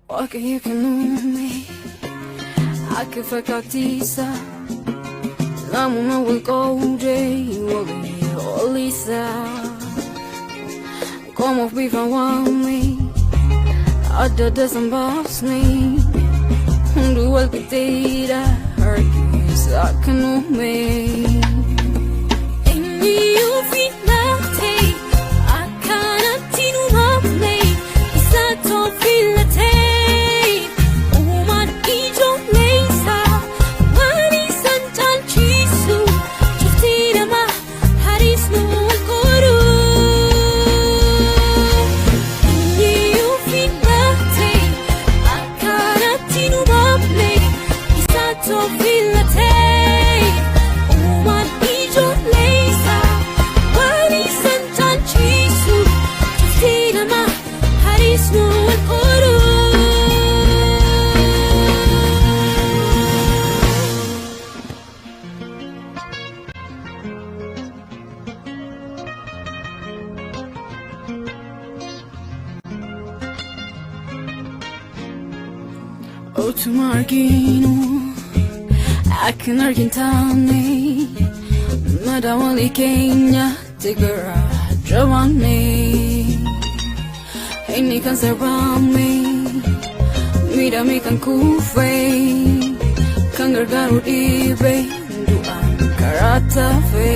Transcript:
Waaqayyo kan uume akka fakkaattiisa namuma wal qoodee walii oliisa qomoof bifa waame adda adda san baasne hunduu wal qixxeedha harkisa akka nuume. Eenyuyyuu filatee akkanatti nu maamne isaatu filatee uumaan ijoollee isaa waan isaan caalchisu cufti nama hariisnu wal qoru. Eenyuyyuu filatee akkanatti nu maamne isaatu filatee uumaan ijoollee isaa waan isaan caalchisu cufti nama hariisnu wal qoru. Otuma arginu akkan argin taane madaa walii keenya tigara jabaanne inni kan sarbame miidhame kan kufe kan gargaaru dhibe du'aan karaa tafe.